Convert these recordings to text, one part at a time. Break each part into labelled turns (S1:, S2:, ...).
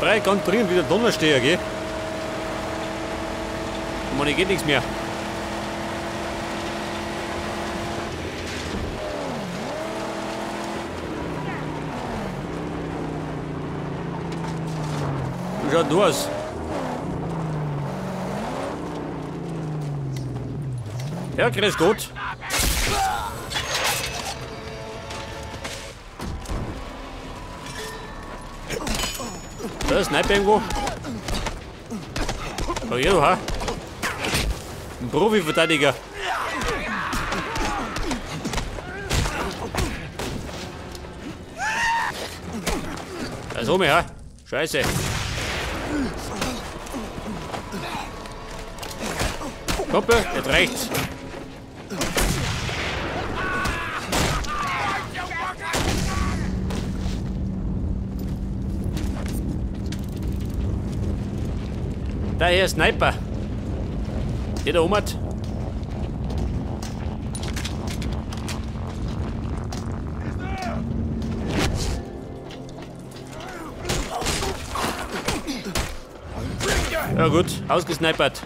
S1: brauche ich ganz dringend wieder Donnersteher, gell? Ich meine, geht nichts mehr. Wie schaut du aus? Ja, grüß Gott. Da ist Sniper irgendwo. Oh ja, du, ha? Ein Profi-Verteidiger. Da ist oben, ha? Scheiße. Kumpel, jetzt reicht's. Da hier Sniper. Der da oben hat. Ja gut, ausgesnipert.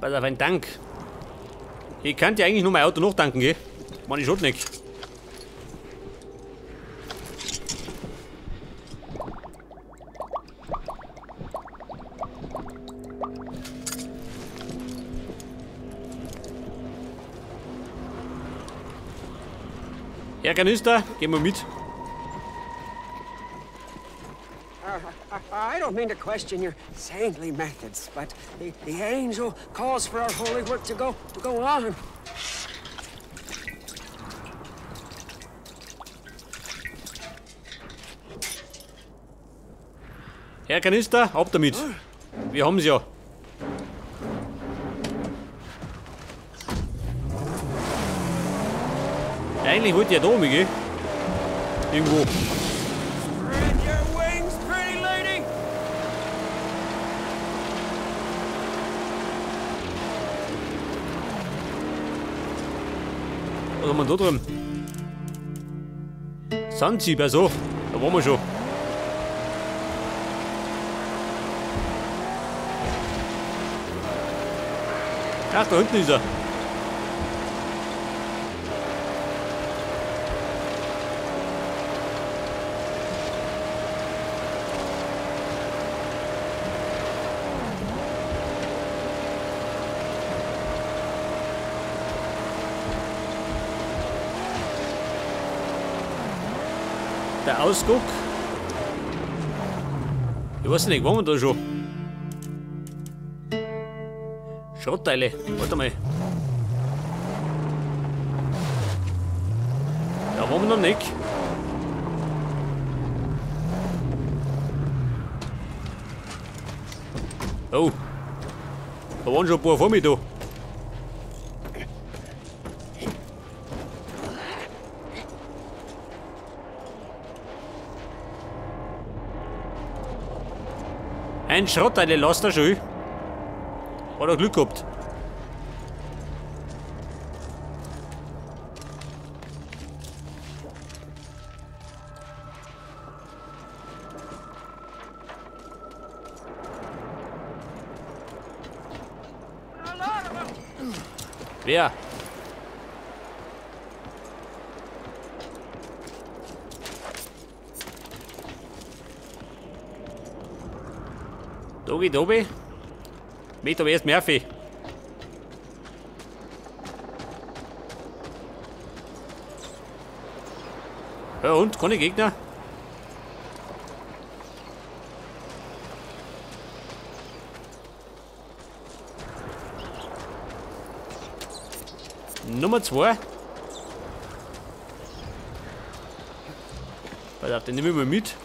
S1: Pass auf, ein Tank. Ich kann dir eigentlich nur mein Auto noch tanken, gell? Mann, ich schon nicht. Ja, Kanister, gehen wir mit.
S2: I don't mean to question your saintly methods, but the angel calls for our holy work to go on.
S1: Herr Kanister, ab damit. Wir haben's ja. Eigentlich wollte ich ja da oben, gell? Irgendwo. Was haben wir da drüben? Sandsieb, also. Da waren wir schon. Ach, da hinten ist er. Der Ausguck. Ich weiß nicht, waren wir da schon? Schrottteile, warte mal. Da waren wir noch nicht. Oh. Da waren schon ein paar vor mir da. Ein Schrottteile Laster schon. Hat er Glück gehabt. Wer? Dogi Dobi? Mit aber erst Murphy. Ja und? Keine Gegner? Nummer 2. Pass auf, den nehmen wir mal mit.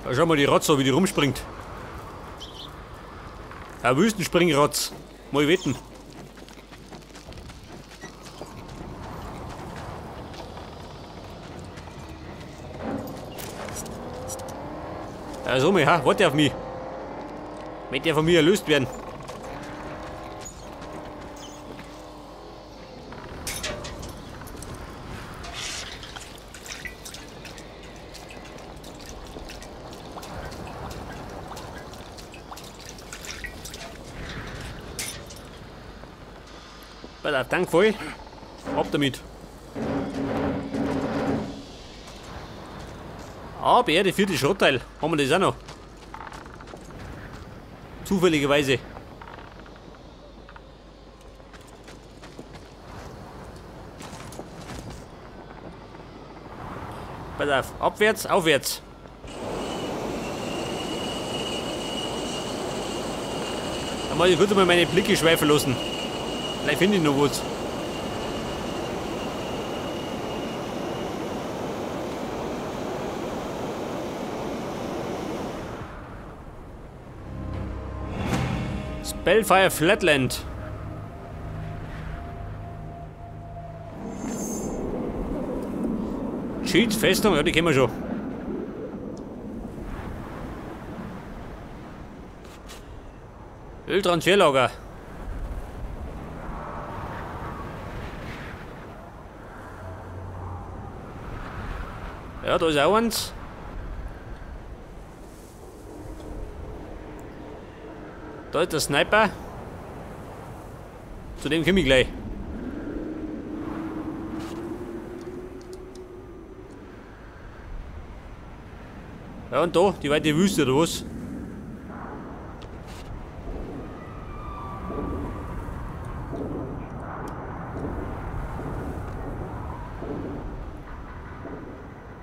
S1: Da schau mal die Rotze, wie die rumspringt. Ein Wüstenspringrotz. Mal wetten. Ja, so mal, ha? Warte auf mich. Möchte der von mir erlöst werden. Pass auf, Tank voll. Ab damit. Aber die vierte Schrottteil. Haben wir das auch noch? Zufälligerweise. Pass auf, abwärts, aufwärts. Da muss ich kurz mal meine Blicke schweifen lassen. Vielleicht finde ich noch was. Spellfire Flatland. Cheats Festung, ja, die kennen wir schon. Öltransferlager. Ja, da ist auch eins. Da ist der Sniper. Zu dem komme ich gleich. Ja, und da, die weite Wüste, oder was?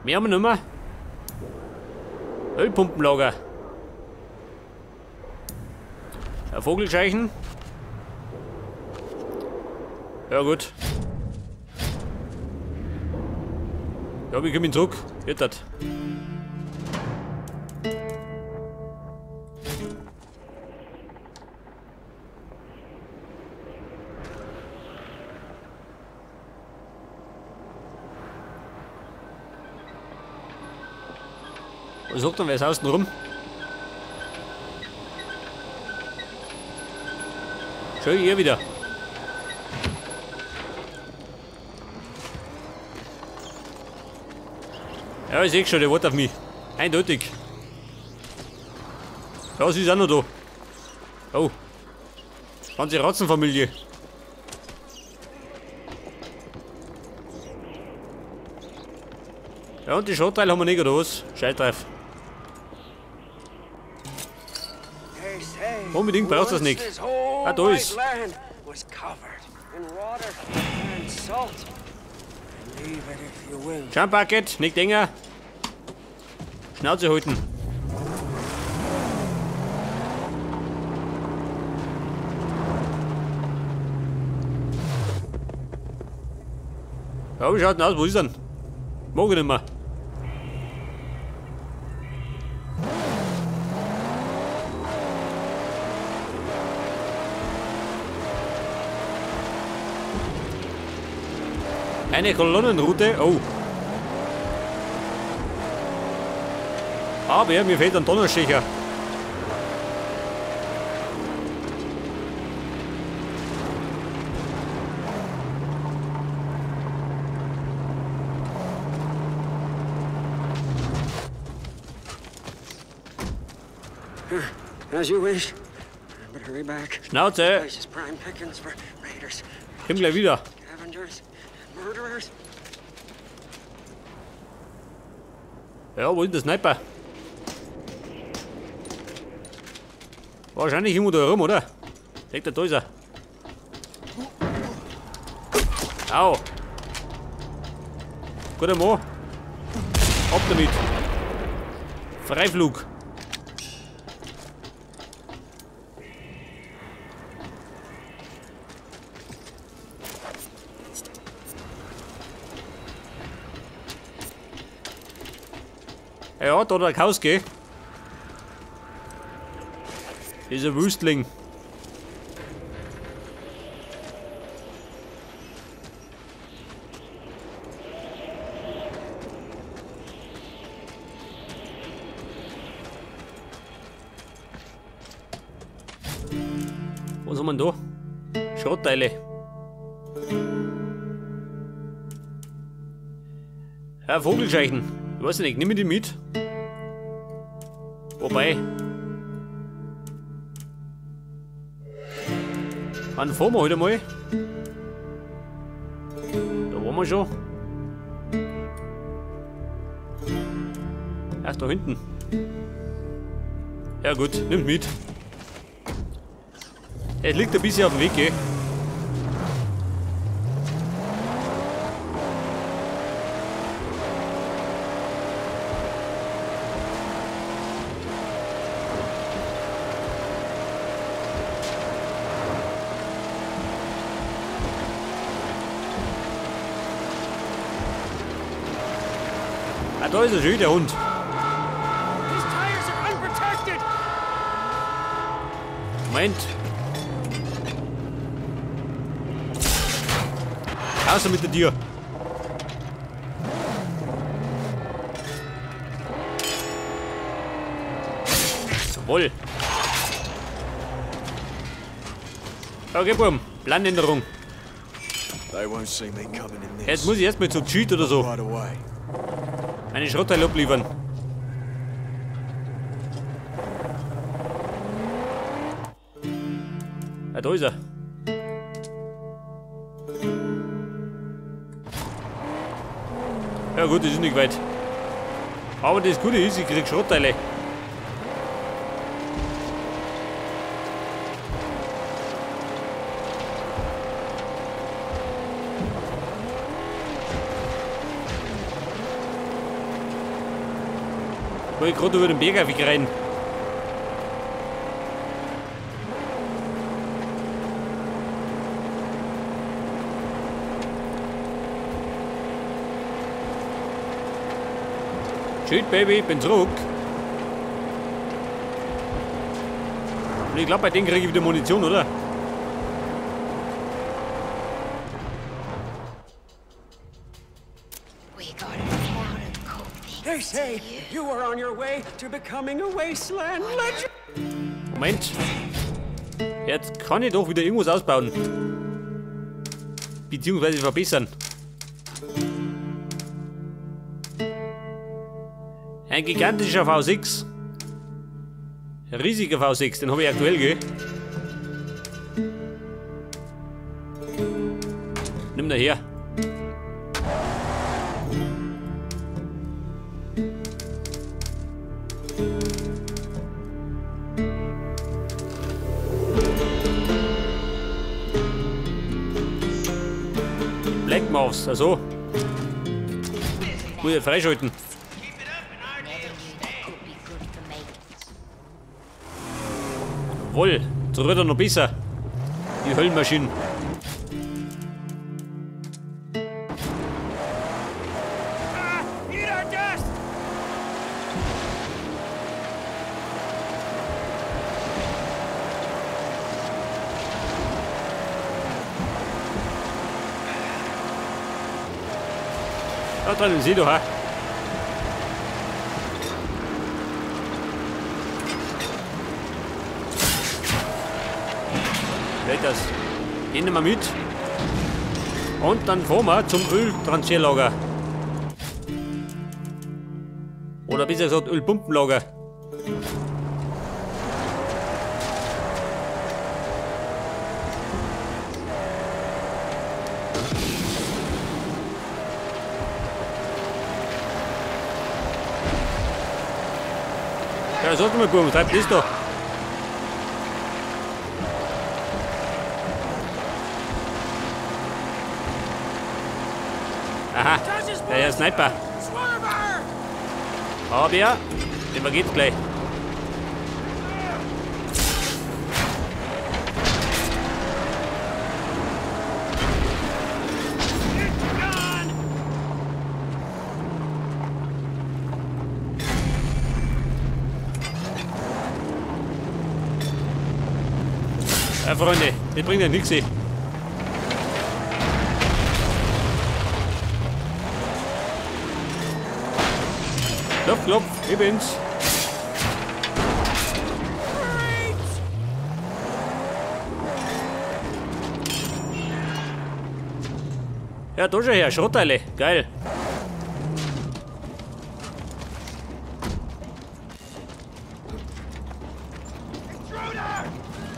S1: Mehr haben wir nicht mehr. Ölpumpenlager. Ein Vogelscheuchen. Ja gut. Ja, wir kommen zurück. Jetzt das. Was sagt denn, wer ist außen rum? Schau ich hier wieder. Ja, ich sehe schon, der wartet auf mich. Eindeutig. Ja, sie ist auch noch da. Oh. Ganze Ratzenfamilie. Ja, und die Schrottteile haben wir nicht, oder was? Scheiß drauf. Unbedingt brauchst du das nicht. Ah, da ist. Jump Bucket, nicht enger. Schnauze halten. Ja, wie schaut denn aus? Wo ist er denn? Mag ich nicht mehr. Eine Kolonnenroute, oh. Aber mir fehlt ein Donnerstecher.
S2: As you wish. But hurry back.
S1: Schnauze. Komm gleich wieder. Ja, wo ist der Sniper? Wahrscheinlich irgendwo da rum, oder? Denkt der, da ist er. Au! Guter Mann. Ab damit. Freiflug. Ja, da hat er Haus, gell? Dieser Wüstling. Was haben wir denn da? Schrottteile. Ja, Vogelscheuchen. Ich weiß nicht, nimm ich die mit? Wobei. Dann fahren wir halt einmal. Da waren wir schon. Ach, da hinten. Ja gut, nimmt mit. Es liegt ein bisschen auf dem Weg, gell? Ah, da ist er schön, der Hund. Moment. Außer mit der Tür. Jawohl. Okay, Buben. Planänderung. Jetzt muss ich erstmal zum Cheat oder so. Eine Schrottteile abliefern. Ah, da ist er. Ja gut, das ist nicht weit. Aber das Gute ist, ich krieg Schrottteile. Wo ich gerade über den Berg auf rein. Shit, Baby, ich bin zurück. Und ich glaube, bei denen kriege ich wieder Munition, oder?
S2: They say you are on your way to becoming a wasteland legend.
S1: Moment. Jetzt kann ich doch wieder irgendwas ausbauen. Beziehungsweise verbessern. Ein gigantischer V6. Ein riesiger V6, den habe ich aktuell, gell? Nimm da her. Black Mouse, also. Muss ich freischalten. Jawohl, so wird er noch besser. Die Höllenmaschinen. Da drin sieh doch, ha? Das nehmen wir mit und dann fahren wir zum Öltransferlager. Oder besser gesagt Ölpumpenlager. Ja, sag mal, Buben, treibt das da. Aha, der Sniper. Aber ja, dem vergeht's gleich. Ja, Freunde, das bringt ja nichts. Klopf, klopf, ich bin's. Ja, da schon her, Schrottteile. Geil.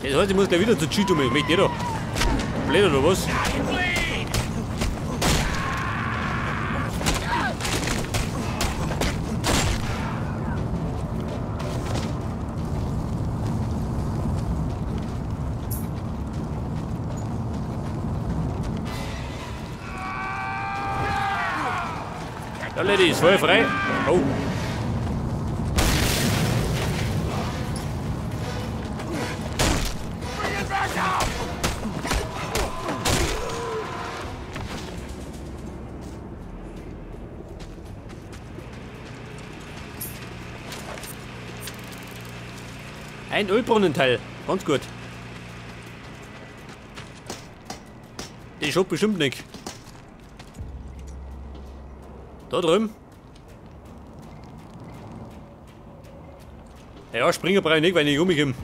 S1: Das heißt, ich muss gleich wieder zu Cheeto mit. Möchte ich da? Blöd oder was? Ja, Ladies, voll frei. Oh. Ein Ölbrunnenteil. Ganz gut. Die schaut bestimmt nicht. Da drüben. Ja, springen brauche ich nicht, weil ich nicht umkomme.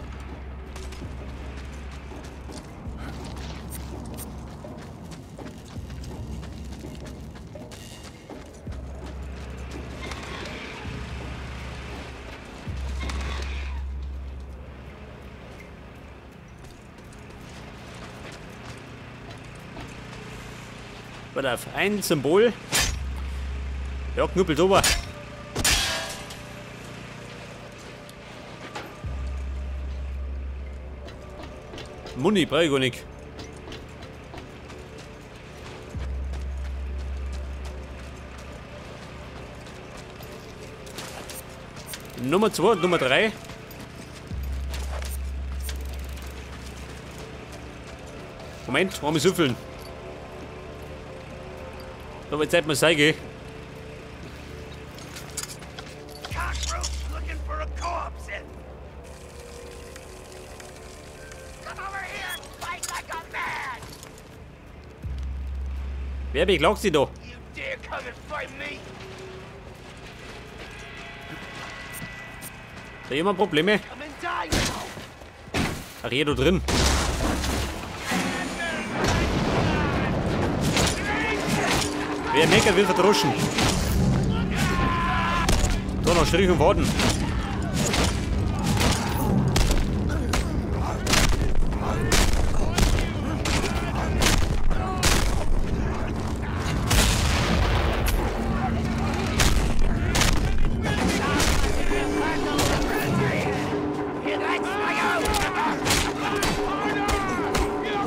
S1: Warte auf, ein Symbol. Ja, knuppelt drüber. Muni brauche ich gar nicht. Nummer 2 und Nummer 3. Moment, wollen wir süffeln. Aber jetzt mal zeigen. Wer beklagt sich da? Da jemand Probleme? Ach, hier da drin. Wer meckert, wird verdroschen. Da noch Strich und Faden.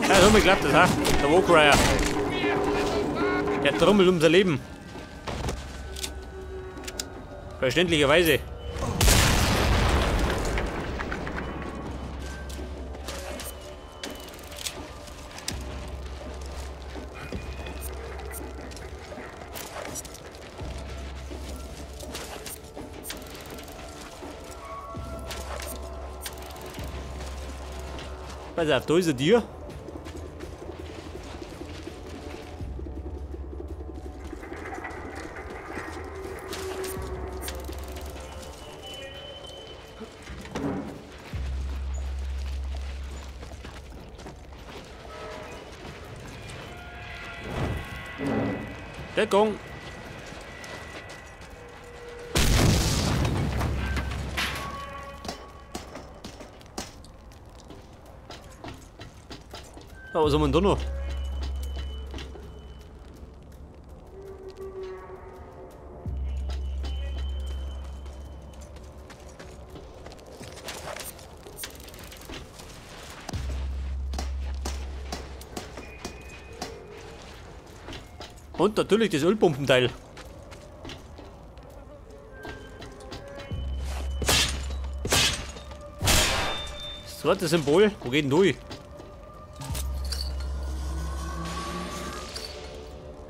S1: Ja, so klappt das, ha? Der Warcrier. Der trommelt um sein Leben. Verständlicherweise. Pass auf, da ist ein Tier. Deckung. Ja, was haben wir denn da noch? Und natürlich das Ölpumpenteil. Das zweite Symbol. Wo geht denn durch?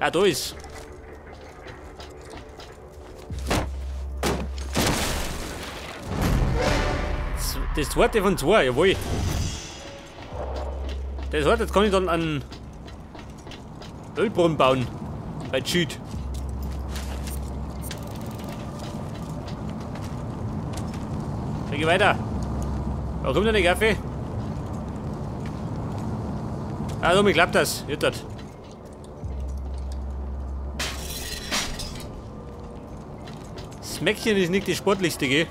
S1: Ah, da ist. Das zweite von zwei, jawohl. Das heißt, jetzt kann ich dann einen Ölbrunnen bauen. Bei Cheat. Dann geh weiter. Warum kommt denn der Kaffee? Also, mir klappt das. Jetzt das. Das Mäckchen ist nicht die sportlichste, gell?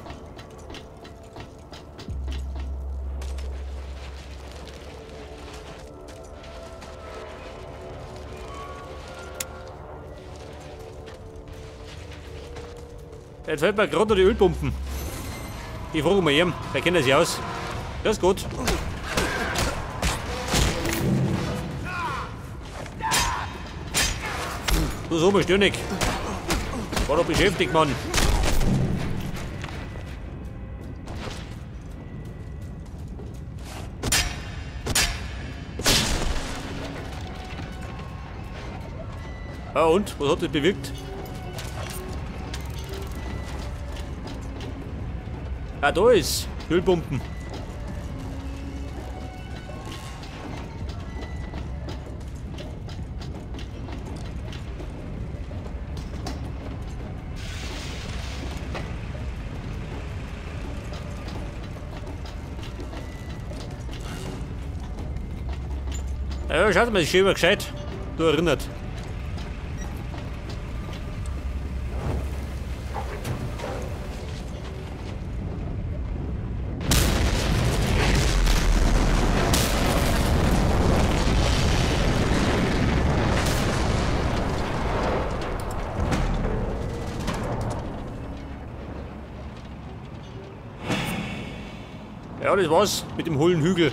S1: Jetzt fällt mir gerade noch die Ölpumpen. Ich frage mal ihn, der kennt sich aus. Das ist gut. Du so bist du nicht. War doch beschäftigt, Mann. Ah, und? Was hat das bewirkt? Ah, da ist Ölpumpen. Ja, schaut mal, das ist immer gescheit. Du erinnert. Ja, das war's mit dem hohlen Hügel.